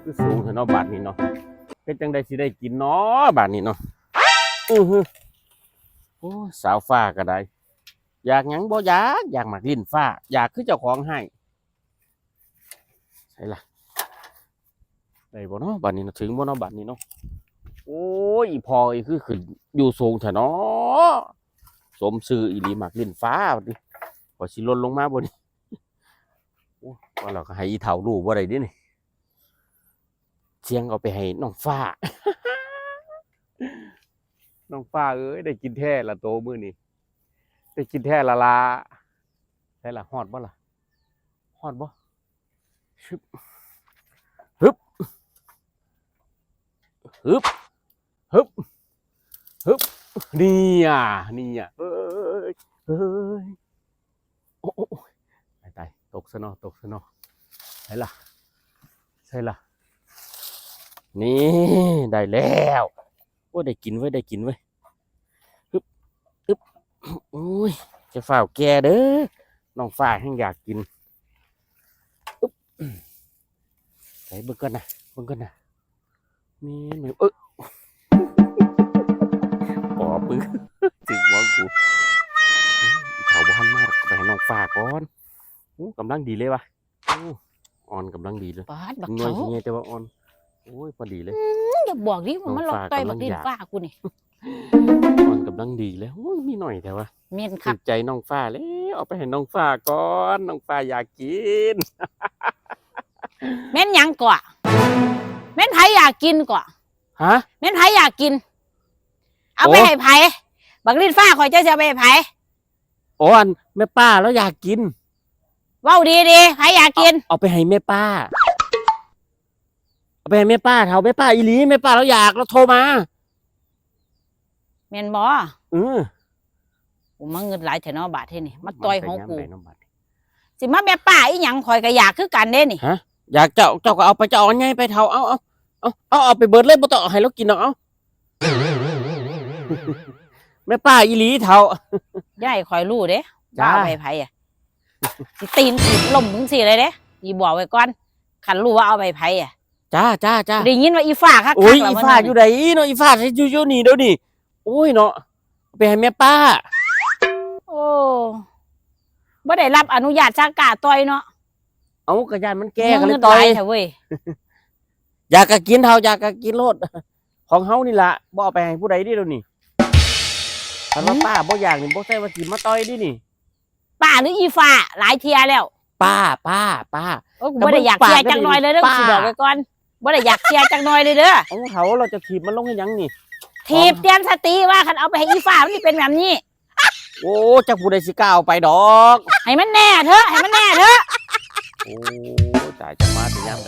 ຄືສູງແທ້ເນາະບາດນີ້ເນາະ. ເຮັດຈັ່ງໃດຊິໄດ້ກິນເນາະບາດນີ້ເນາະ. ອືຫື ໂອ້ ສາວຟ້າກໍໄດ້ ຢາກຫຍັງບໍ່ຢາກ ຢາກໝາກລິ້ນຟ້າ ຢາກຄືເຈົ້າຂອງໃຫ້. ໃສລະ ໄດ້ບໍ່ເນາະບາດນີ້ເນາະ ເຖິງບໍ່ເນາະບາດນີ້ເນາະ. ໂອ້ຍ ອີ່ພໍ່ເອີຍ ຄືຂຶ້ນຢູ່ສູງແທ້ເນາະ. ສົມຊື່ອີ່ຫຼີ ໝາກລິ້ນຟ້າ ບັດນີ້ຂ້ອຍຊິຫຼົ່ນລົງມາບໍ່ນີ້. ໂອ້ ວ່າແລ້ວກໍໃຫ້ອີ່ເຖົ້າຮູ້ບໍ່ໄດ້ເດ້ນີ້ ສ່ຽງເອົາໄປໃຫ້ນ້ອງຟ້າ. ນ້ອງຟ້າເອີຍ ໄດ້ກິນແທ້ລະໂຕມື້ນີ້ ໄດ້ກິນແທ້ລະລາ. ໃສລະ ຮອດບໍ່ລະ ຮອດບໍ່? ຊຶບ ຮຶບ ຮຶບ ຮຶບ ຮຶບ ນີ້ອະ ນີ້ອະ ເອີຍ ເອີຍ ໂອ້ ໂອ້ ໂອ້ຍ ຕາຍ ຕົກຊະເນາະ ຕົກຊະເນາະ. ໃສລະ ໃສລະ ນີ້ ໄດ້ແລ້ວ. ໂອ້ຍ ໄດ້ກິນເວີ້ຍ ໄດ້ກິນເວີ້ຍ. ຮຶບ ຮຶບ ໂອ້ຍ ຈະຟ້າວແກ່ເດີ ນ້ອງຟ້າແຮ່ງຢາກກິນ. ຮຶບ ໃສເບິ່ງກ່ອນນະ ເບິ່ງກ່ອນນະ. ແມ່ນ ເອີ ປໍປຶ້ງ ຖືກຫົວກູ. ເຂົາບໍ່ທັນມາ ໄປໃຫ້ນ້ອງຟ້າກ່ອນ. ໂອ້ ກຳລັງດີເລີຍວ່າ. ໂອ້ ອ່ອນກຳລັງດີເລີຍ ປາດ ບັກ ໜ່ວຍ ເຖົ້າ ຊິໃຫຍ່ແຕ່ວ່າອ່ອນ. ໂອ້ຍ ພໍດີເລີຍ. ອືມ ຢ່າບອກດິ ມັນມາເລາະຕ່ອຍບັກລິ້ນຟ້າກູນີ້. ອ່ອນກຳລັງດີເລີຍ. ໂອ້ຍ ມີໜ້ອຍແທ້ວ່າ ແມ່ນຄັກ ຖືກໃຈນ້ອງຟ້າແລ້ວ ເອົາໄປໃຫ້ນ້ອງຟ້າກ່ອນ ນ້ອງຟ້າຢາກກິນ. ແມ່ນຫຍັງເກາະ ແມ່ນໃຜຢາກກິນເກາະ? ຮະ ແມ່ນໃຜຢາກກິນ? ເອົາໄປໃຫ້ໃຜ? ບັກລິ້ນຟ້າຂ້ອຍ ເຈົ້າຊິເອົາໄປໃຫ້ໃຜ? ອໍ ອັນແມ່ປ້າລາວຢາກກິນ. ເວົ້າດີໆ ໃຜຢາກກິນ? ເອົາ ເອົາໄປໃຫ້ແມ່ປ້າ ເອົາໄປໃຫ້ແມ່ປ້າເຖົ້າ ແມ່ປ້າອີ່ຫຼີ ແມ່ປ້າລາວຢາກ ລາວໂທມາ. ແມ່ນບໍ່? ເອີ ກູມາງຶດຫຼາຍແທ້ເນາະບາດທີນີ້ ມາຕ່ອຍຫົວກູ. ຊິມາແມ່ປ້າອີ່ຫຍັງ ຂ້ອຍກໍຢາກຄືກັນເດ້ນີ້. ຮະ ຢາກ ເຈົ້າ ເຈົ້າກໍເອົາໄປ ເຈົ້າເອົາອັນໃຫຍ່ໄປເຖົ້າ ເອົາ ເອົາ ເອົາ ເອົາໄປເບິດເລີຍ ບໍ່ຕ້ອງໃຫ້ລາວກິນດອກ ເອົາ. ແມ່ປ້າອີ່ຫຼີເຖົ້າ ຢ່າໃຫ້ຂ້ອຍຮູ້ເດ້ ວ່າເອົາໄປໃຜອະ ຊິຕີນຂູດລົ້ມມຶງຊີ້ເລີຍເດ້ ອີ່ບອກໄວ້ກ່ອນ ຄັນຮູ້ວ່າເອົາໄປໃຜອະ. ຈ້າ ຈ້າ ຈ້າ ໄດ້ຍິນວ່າອີ່ຟ້າຄັກໆ. ໂອ້ຍ ອີ່ຟ້າຢູ່ໃດເນາະ ອີ່ຟ້າຢູ່ ຢູ່ນີ້ດຽວນີ້. ໂອ້ຍເນາະ ໄປໃຫ້ແມ່ປ້າ. ໂອ້ ບໍ່ໄດ້ຮັບອະນຸຍາດ ຊາກະຕ່ອຍເນາະ. ເອົ້າ ກະຢ້ານມັນແກ່ ກະເລີຍຕ່ອຍ. ຢາກກະກິນເຖົ້າ ຢາກກະກິນໂລດ ຂອງເຮົານີ້ລະ ບໍ່ເອົາໄປໃຫ້ຜູ້ໃດເດ້ດຽວນີ້. ຄັນວ່າປ້າບໍ່ຢາກນີ້ ບໍ່ໃຊ່ວ່າຊິມາຕ່ອຍເດ້ນີ້. ປ້າ ຫຼື ອີ່ຟ້າ ຫຼາຍເທື່ອແລ້ວ. ປ້າ ປ້າ ປ້າ. ໂອ້ຍ ກູບໍ່ໄດ້ຢາກເຊຍຈັກໜ່ອຍເລີຍເດີ ກູຊິບອກໄວ້ກ່ອນ ບໍ່ໄດ້ຢາກເຊຍຈັກໜ່ອຍເລີຍເດີ. ເອົ້າ ເຖົ້າ ລາວຈະຖີບມັນລົງເຮັດຫຍັງນີ້? ຖີບເຕືອນສະຕິວ່າ ຄັນເອົາໄປໃຫ້ອີ່ຟ້າ ມັນຊິເປັນແບບນີ້. ໂອ້ ຈັກຜູ້ໃດຊິກ້າເອົາໄປດອກ. ໃຫ້ມັນແນ່ເຖາະ ໃຫ້ມັນແນ່ເຖາະ. ໂອ້ ຕາຍ ຈະມາແຕ່ຍາມໃດ.